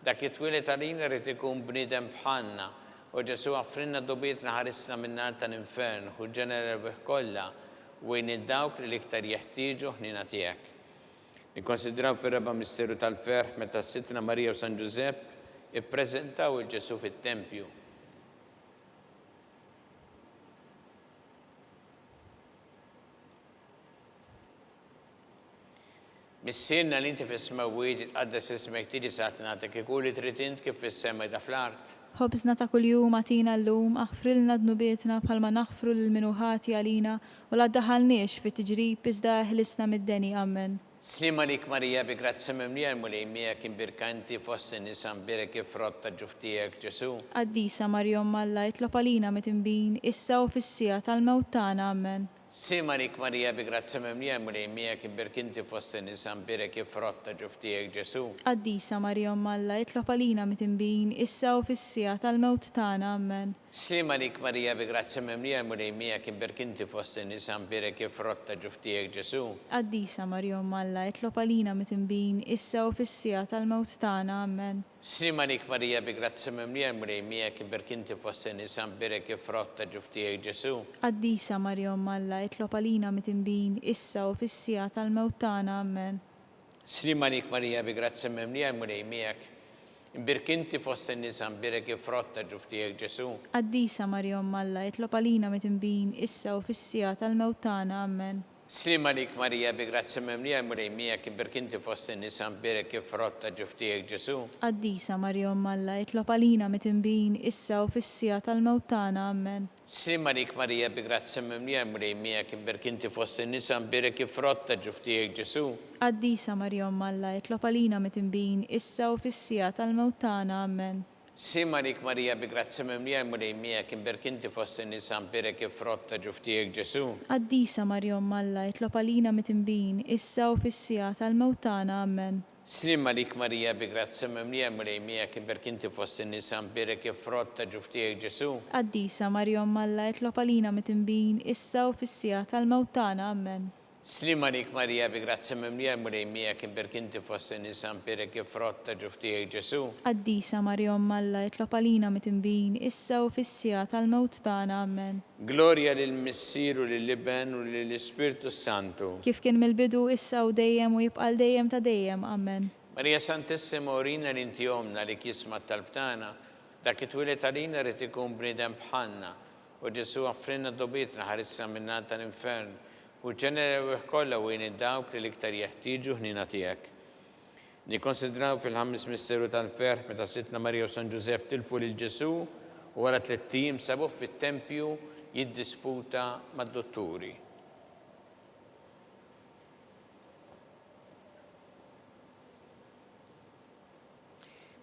Dak li twieled għalina ried ikun bniedem bħalna. O Ġesù aħfrilna dnubietna ħarisna min-nar tal-infern, ħu ġenna l-erwieħ kollha u għin lil dawk li l-iktar jeħtieġu ħniena tiegħek. Nikkonsidraw fir-raba' misteru tal-ferħ meta Sidtna Marija u San Ġużepp ippreżentaw 'il Ġesù fit-tempju. Missierna li inti fis-smewwiet, jitqaddes ismek, tiġi saltnatek, ikun li trid int kif fis-sema qiegħda fl-art. Ħobżna ta' kuljum agħtina llum, aħfrilna dnubietna bħalma naħfru lil min hu ħati għalina, U la ddaħħalniex fi tiġrib iżda eħlisna mid-deni. Ammen. Sliem għalik Marija bi grazzja mimlija l-Mulej miegħek imbierka inti fost in-nisa mbierek il-frott ta' ġuf tiegħek Ġesù. Qaddisa Marija Omm Alla itlob għalina mitinbin issa u fis-siegħa tal-mewt tagħna. Ammen. Sliem għalik Marija bi grazzja mimlija l-Mulej miegħek imbierk inti fost in-nisa mbierek il-frott ta' ġuf tiegħek Ġesù. Qaddisa Marija Omm Alla itlob għalina mitinbin issa u fis-siegħa tal-mewt tagħna. Ammen. Sliem għalik Marija bi grazzja mimlija l-Mulej miegħek imbierk inti fost in-nisa mbierek il-frott ta' ġuf tiegħek Ġesù. Qaddisa Marija Omm Alla itlob għalina mitinbin issa u fis-siegħa tal-mewt tagħna. Ammen. Sliem għalik Marija bi grazzja mimlija l-Mulej miegħek imbierk inti fost in-nisa mbierek il-frott ta' ġuf tiegħek Ġesù. Qaddisa Marija Omm Alla itlob għalina mitinbin issa u fis-siegħa tal-mewt tagħna. Ammen. Sliem għalik Marija bi grazzja mimlija l-Mulej miegħek. Imbierk inti fost in-nisa mbierek il-frott ta' ġuf tiegħek Ġesù. Qaddisa Marija Omm Alla itlob għalina mitinbin issa u fis-siegħa tal-mewt tagħna. Ammen. Sliem għalik Marija bi grazzja mimlija l-Mulej miegħek imbierk inti fost in-nisa mbierek il-frott ta' ġuf tiegħek Ġesù. Qaddisa Marija Omm Alla itlob għalina mitinbin issa u fis-siegħa tal-mewt tagħna. Ammen. Sliem għalik Marija bi grazzja mimlija l-Mulej miegħek imbierk inti fost in-nisa mbierek il-frott ta' ġuf tiegħek Ġesù. Qaddisa Marija Omm Alla itlob għalina mitinbin issa u fis-siegħa tal-mewt tagħna. Ammen. Sliem għalik Marija bi grazzja mimlija l-Mulej miegħek imbierk inti fost in-nisa mbierek il-frott ta' ġuf tiegħek Ġesù. Qaddisa Marija Omm Alla itlob għalina mitinbin issa u fis-siegħa tal-mewt tagħna. Ammen. Sliem għalik Marija bi grazzja mimlija l-Mulej miegħek imbierk inti fost in-nisa mbierek il-frott ta' ġuf tiegħek Ġesù. Qaddisa Marija Omm Alla itlob għalina mitinbin issa u fis-siegħa tal-mewt tagħna. Ammen. Sliem għalik Marija bi grazzja mimlija l-Mulej miegħek imbierk inti fost in-nisa mbierek il-frott ta' ġuf tiegħek Ġesù. Qaddisa Marija Omm Alla itlob għalina mitinbin issa u fis-siegħa tal-mewt tagħna. Ammen. Glorja lill-Missier u lill-Iben u lill-Ispirtu s-Santu. Kif kien mill-bidu, issa u dejjem u jibqa' għal dejjem ta' dejjem. Ammen. Marija Santissima urina li inti Ommna għalik jisma' t-talb tagħna, dak li twieled għalina ried ikun bniedem bħalna, O Ġesù, aħfrilna dnubietna, ħarisna min-nar tal-infern, u ġenna l-erwieħ kollha u għin dawk li l-iktar jeħtieġu l-ħniena tiegħek. Nikkonsidraw fil-ħames misteru tal-ferħ meta Sidtna Marija u San Ġużepp tilfu lil Ġesù u wara tlett ijiem sabuh fit-tempju jiddisputa mad-dutturi.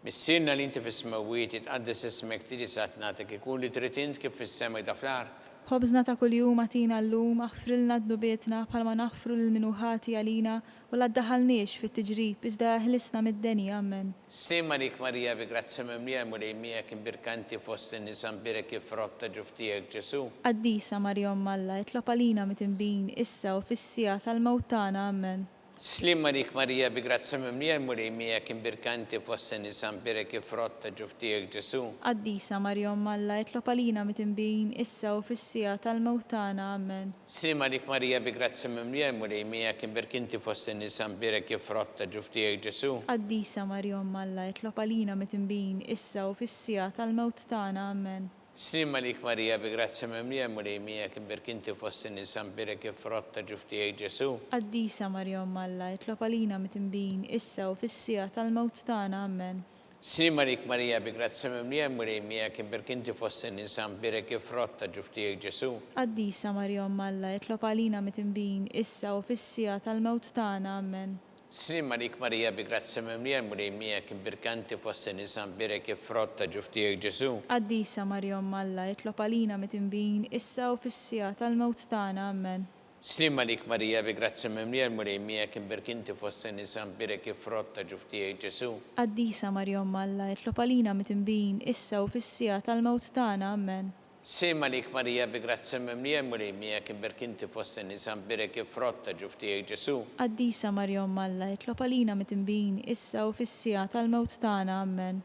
Missierna li inti fis-smewwiet, jitqaddes ismek, tiġi saltnatek, ikun li trid int kif fis-sema jda fl-art. Ħobżna ta' kuljum agħtina llum, aħfrilna dnubietna bħalma naħfru lil min hu ħati għalina, u la ddaħħalniex fit-tiġrib, iżda eħlisna mid-deni. Ammen. Sliem għalik Marija bi grazzja mimlija l-Mulej miegħek imbierka inti fost in-nisa mbierek il-frott ta' ġuf tiegħek Ġesù. Qaddisa Marija Omm Alla, itlob għalina mitinbin, issa u fis-siegħa tal-mewt tagħna. Ammen. Sliem għalik Marija bi grazzja mimlija l-Mulej miegħek imbierka inti fost in-nisa mbierek il-frott ta' ġuf tiegħek Ġesù. Qaddisa Marija Omm Alla itlob għalina mitinbin issa u fis-siegħa tal-mewt tagħna. Ammen. Sliem għalik Marija bi grazzja mimlija l-Mulej miegħek imbierk inti fost in-nisa mbierek il-frott ta' ġuf tiegħek Ġesù. Qaddisa Marija Omm Alla itlob għalina mitinbin issa u fis-siegħa tal-mewt tagħna. Ammen. Sliem għalik Marija bi grazzja mimlija l-Mulej miegħek imbierk inti fost in-nisa mbierek il-frott ta' ġuf tiegħek Ġesù. Qaddisa Marija Omm Alla itlob għalina mitinbin issa u fis-siegħa tal-mewt tagħna. Ammen. Sliem għalik Marija bi grazzja mimlija l-Mulej miegħek imbierk inti fost in-nisa mbierek il-frott ta' ġuf tiegħek Ġesù. Qaddisa Marija Omm Alla itlob għalina mitinbin issa u fis-siegħa tal-mewt tagħna. Ammen. Sliem għalik Marija bi grazzja mimlija l-Mulej miegħek imbierka inti fost in-nisa mbierek il-frott ta' ġuf tiegħek Ġesù. Qaddisa Marija Omm Alla itlob għalina mitinbin issa u fis-siegħa tal-mewt tagħna. Ammen. Sliem għalik Marija bi grazzja mimlija l-Mulej miegħek imbierk inti fost in-nisa mbierek il-frott ta' ġuf tiegħek Ġesù. Qaddisa Marija Omm Alla itlob għalina mitinbin issa u fis-siegħa tal-mewt tagħna. Ammen. Sliem għalik Marija bi grazzja mimlija l-Mulej miegħek imbierk inti fost in-nisa mbierek il-frott ta' ġuf tiegħek Ġesù. Qaddisa Marija Omm Alla itlob għalina mitinbin issa u fis-siegħa tal-mewt tagħna. Ammen.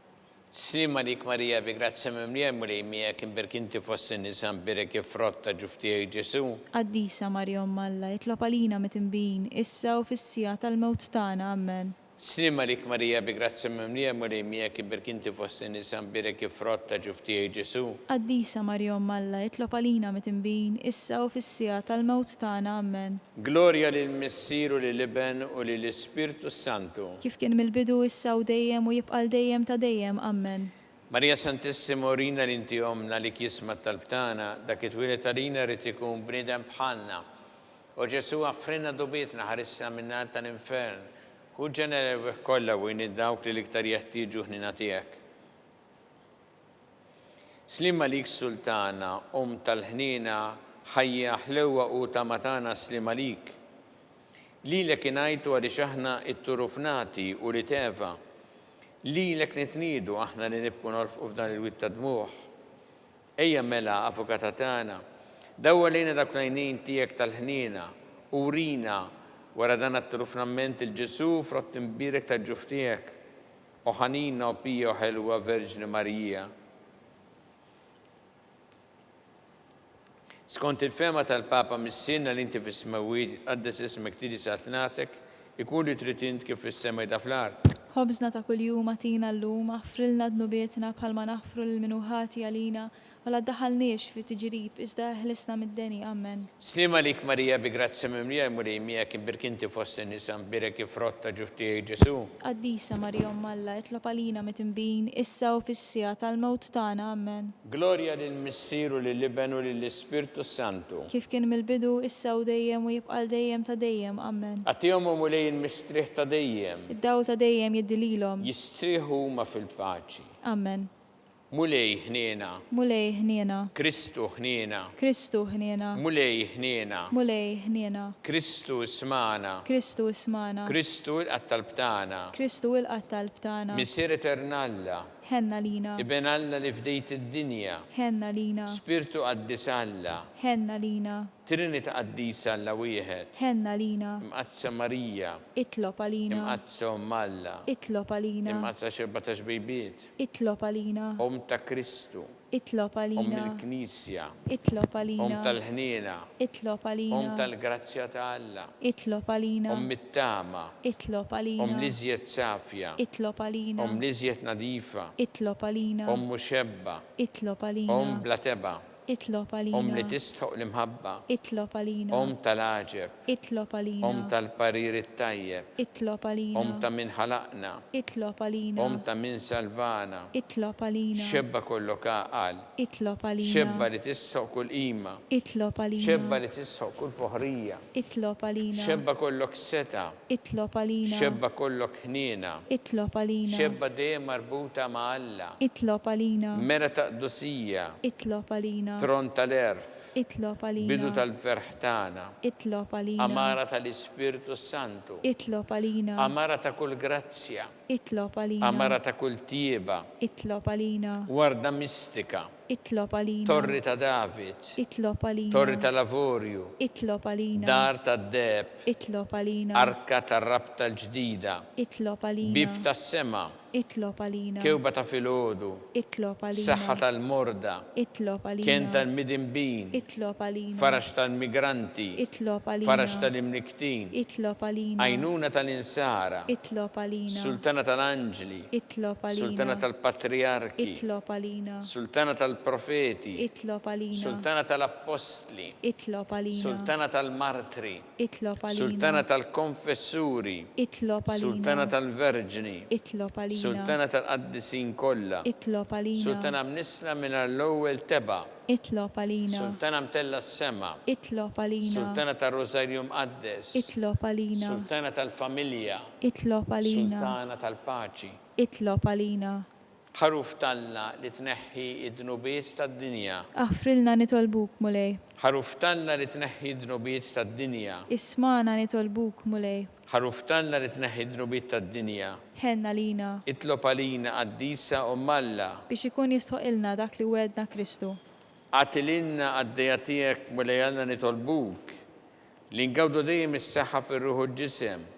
Sliem għalik Marija bi grazzja mimlija l-Mulej miegħek imbierk inti fost in-nisa mbierek il-frott ta' ġuf tiegħek Ġesù. Qaddisa Marija Omm Alla itlob għalina mitinbin issa u fis-siegħa tal-mewt tagħna. Ammen. Sliem għalik Marija bi grazzja mimlija l-Mulej miegħek imbierk inti fost in-nisa mbierek il-frott ta' ġuf tiegħek Ġesù. Qaddisa Marija Omm Alla itlob għalina mitinbin issa u fis-siegħa tal-mewt tagħna. Ammen. Glorja lill-Missier u lill-Iben u lill-Ispirtu s-Santu. Kif kien mill-bidu issa u dejjem u jibqa' għal dejjem ta' dejjem. Ammen. Marija Santissima urina li inti Ommna għalik jisma' t-talb tagħna, dak li twieled għalina ried ikun bniedem bħalna. O Ġesù, aħfrilna dnubietna, ħarisna min-nar tal-infern. Ħu ġenna l-erwieħ kollha u għin lil dawk li l-iktar jeħtieġu l-ħniena tiegħek. Sliem għalik Sultana, Omm tal-ħniena, ħajja, ħlewwa u tama tagħna sliem għalik. Lilek ingħajtu għaliex aħna t-turufnati ulied Eva. Lilek nitniedu aħna li nibku norfqu f'dan il-wied ta' dmugħ. Ejja mela, Avukata tagħna, dawwar lejna dawk l-għajnejn tiegħek tal-ħniena, u wrina, wara dan għat-trufnamment 'il Ġesù, frott imbierek tal-ġuf tiegħek. O ħanina, o pija, o ħelwa Verġni Marija. Skont il-fehma tal-Papa Missierna li inti fis-smewwiet, jitqaddes ismek, tiġi saltnatek, ikun li trid int kif fis-sema jda fl-art. Ħobżna ta' kuljum agħtina llum, aħfrilna dnubietna bħalma naħfru lil min hu ħati għalina, u la ddaħħalniex fi tiġrib, iżda eħlisna mid-deni. Ammen. Sliem għalik Marija bi grazzja mimlija l-Mulej miegħek imbierk inti fost in-nisa mbierek il-frott ta' ġuf tiegħek Ġesù. Qaddisa Marija Omm Alla itlob għalina mitinbin, issa u fis-siegħa tal-mewt tagħna. Ammen. Glorja lill-Missier u lill-Iben u lill-Ispirtu s-Santu. Kif kien mill-bidu, issa u dejjem u jibqa' għal dejjem ta' dejjem. Ammen. Agħtihom, o Mulej, il-mistrieħ ta' dejjem. Id-dawl ta' dejjem jiddi lilhom. Jistrieħu huma fil-paċi. Ammen. Mulej ħniena. Mulej ħniena. Kristu ħniena. Kristu ħniena. Mulej ħniena. Mulej ħniena. Kristu ismagħna. Kristu ismagħna. Kristu ilqa' t-talb tagħna. Kristu ilqa' t-talb tagħna. Missier Etern Alla. Ħenn għalina. Iben Alla li fdejt id-dinja. Ħenn għalina. Spirtu Qaddis Alla. Ħenn għalina. Trinità Qaddisa Alla wieħed. Ħenn għalina. Imqaddsa Marija. Itlob għalina. Imqaddsa Omm Alla. Itlob għalina. Imqaddsa xebba ta' xbejbiet. Itlob għalina. Omm ta' Kristu. Itlob Omm għalina. il-Knisja. Itlob għalina. Omm tal-ħniena. Itlob għalina. Omm tal-grazzja ta' Alla. Itlob għalina. Omm it-tama. Itlob għalina. Omm l-iżjed safja. Itlob għalina. Omm l-iżjed nadifa. Itlob għalina. Omm mxebba. Itlob għalina. Omm bla tebgħa. Itlob għalina. Omm li tistħoq l-imħabba. Itlob għalina. Omm tal-għaġeb. Itlob għalina. Omm tal-parir it-tajjeb. Itlob għalina. Omm ta' min ħalaqna. Itlob għalina. Omm ta' min salvana. Itlob għalina. Xebba kollok għaqal. Itlob għalina. Xebba li tistħoq kull qima. Itlob għalina. Xebba li tistħoq kull foħrija. Itlob għalina. Xebba kollok setgħa. Itlob għalina. Xebba kollok ħniena. Itlob għalina. Xebba dejjem marbuta ma' Alla. Itlob għalina. Mera ta' qdusija. Itlob għalina. Tron tal-għerf. Itlob għalina. Bidu tal-ferħ tagħna. Itlob għalina. Għamara tal-Ispirtu s-Santu. Itlob għalina. Għamara ta' kull grazzja. Itlob għalina. Għamara ta' kull tjieba. Itlob għalina. Warda mistika. Itlob għalina. Torri ta' David. Itlob għalina. Torri tal-avorju. Itlob għalina. Dar tad-deheb. Itlob għalina. Arka tar-rabta l-ġdida. Itlob għalina. Bieb tas-sema. Itlob għalina. Kewba ta' filgħodu. Itlob għalina. Saħħa tal-morda. Itlob għalina. Kenn tal-midinbin. Itlob għalina. Faraġ tal-migranti. Itlob għalina. Faraġ tal-imnikktin. Itlob għalina. Għajnuna tal-insara. Itlob għalina. Sultana tal-anġli. Itlob għalina. Sultana tal-patrijarki. Itlob għalina. Sultana tal-profeti. Itlob għalina. Sultana tal-appostli. Itlob għalina. Sultana tal-martri. Itlob għalina. Sultana tal-konfessuri. Itlob għalina. Sultana tal-verġni. Itlob għalina. Sultana tal-qaddisin kollha. Itlob għalina. Sultana mnissla mingħajr l-ewwel tebgħa. Itlob għalina. Sultana mtellgħa s-sema. Itlob għalina. Sultana tar-Rużarju Mqaddes. Itlob għalina. Sultana tal-familja. Itlob għalina. Sultana tal-paċi. Itlob għalina. Ħaruf t'Alla li tneħħi d-dnubiet tad-dinja. Aħfrilna nitolbuk, Mulej. Ħaruf t'Alla li tneħħi d-dnubiet tad-dinja. Ismagħna nitolbuk, Mulej. Ħaruf t'Alla li tneħħi d-dnubiet tad-dinja. Ħenn għalina. Itlob għalina, Qaddisa Omm Alla. Biex ikun jistħoqqilna dak li wegħedna Kristu. Agħti lilna qaddejja tiegħek, Mulej Alla nitolbuk, li ngawdu dejjem is-saħħa fir-ruħ u l-ġisem,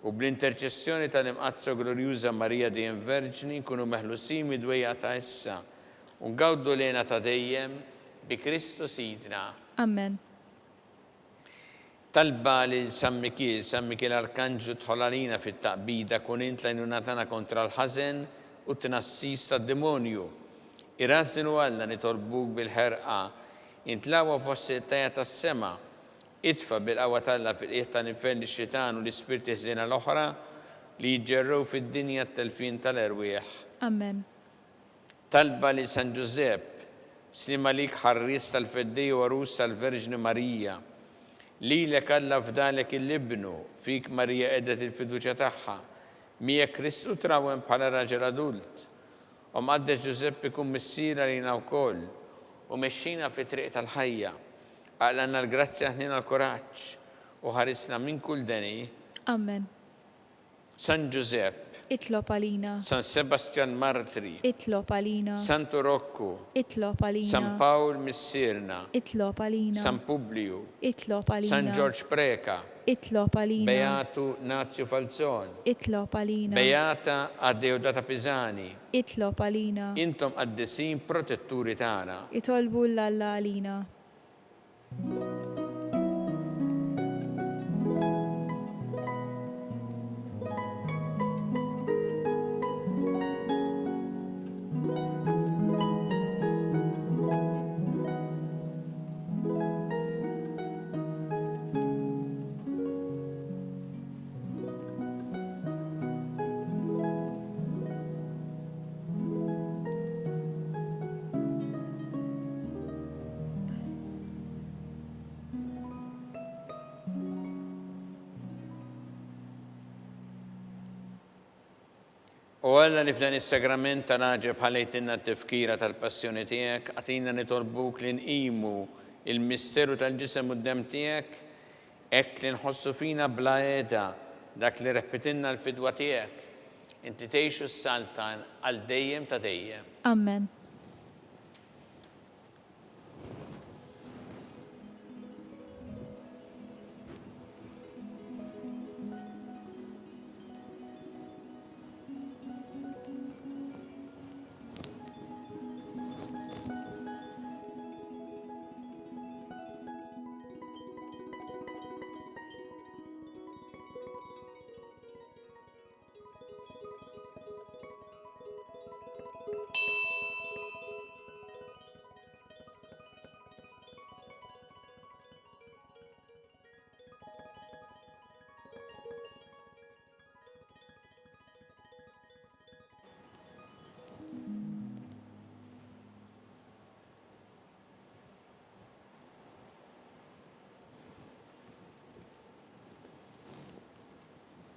U bl-interċessjoni tal-Imqaddsa u Glorjuża Marija dejjem Verġni nkunu meħlusin mid-dwejjaq ta' issa u ngawdu l-hena ta' dejjem bi Kristu Sidna. Ammen. Talba lil San Mikiel, San Mikiel Arkanġlu dħol għalina fit-taqbida, kun int l-għajnuna tagħna kontra l-ħażen u t-tnassis tad-demonju. Irażżin u Alla nitolbuk bil-ħerqa, int l-aqwa fost il-qtajja tas-sema, Itfa' bil-qawwa t'Alla fil-qiegħ tal-infern lix-xitan u l-ispirti ħżiena l-oħra li jiġġerrew fid-dinja t-telfien tal-erwieħ. Ammen. Talba lil San Ġużepp, Sliem għalik ħarries tal-Feddej u għarus tal-Verġni Marija. Lilek Alla fdalek 'il Ibnu, fik Marija qegħdet il-fiduċja tagħha. Miegħek Kristu trawwem bħala raġel adult. O Mqaddes Ġużeppi kun missier għalina wkoll u mexxina fit-triq tal-ħajja. Aqlgħalna l-grazzja ħniena l-kuraġġ u ħarisna minn kull deni. Ammen. San Ġużepp. Itlob għalina. San Sebastjan Martri. Itlob għalina. Santu Rokku. Itlob għalina. San Pawl Missierna. Itlob għalina. San Publiju. Itlob għalina. San Ġorġ Preca. Itlob għalina. Beatu Nazju Falzon. Itlob għalina. Beata Adeodata Pisani. Itlob għalina. Intom qaddisin protetturi tagħna. Itolbu 'l Alla għalina. O Alla li f'dan is-sagrament tal-għaġeb ħallejtilna t-tifkira tal-passjoni tiegħek, agħtina nitolbuk li nqimu l-misteru tal-Ġisem u d-Demm tiegħek, hekk li nħossu fina bla heda dak li rebħitilna l-fidwa tiegħek, int li tgħix u ssaltan għal dejjem ta' dejjem. Ammen.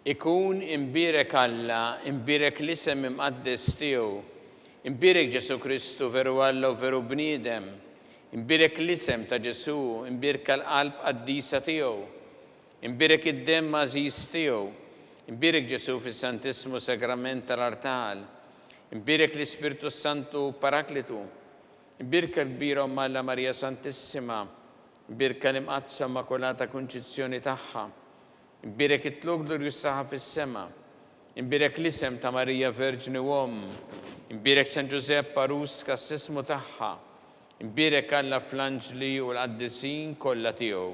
Ikun imbierek Alla, imbierek l-isem imqaddes tiegħu. Imbierek Ġesù Kristu, veru Alla u veru bniedem. Imbierek l-isem ta' Ġesù, imbierka l-qalb qaddisa tiegħu. Imbierek id-demm għażiż tiegħu. Imbierek Ġesù fis-Santissmu Sagrament tal-Artal. Imbierek l-Ispirtu s-Santu Paraklitu. Imbierka l-kbira Omm Alla Marija Santissima. Imbierka l-Imqaddsa Immakulata Kunċizzjoni tagħha. Imbierek it-tlugħ glorjuż tagħha fis-sema. Imbierek l-isem ta' Marija Verġni u Omm. Imbierek San Ġużepp għarus kassismu tagħha. Imbierek Alla fl-anġli u l-qaddisin kollha tiegħu.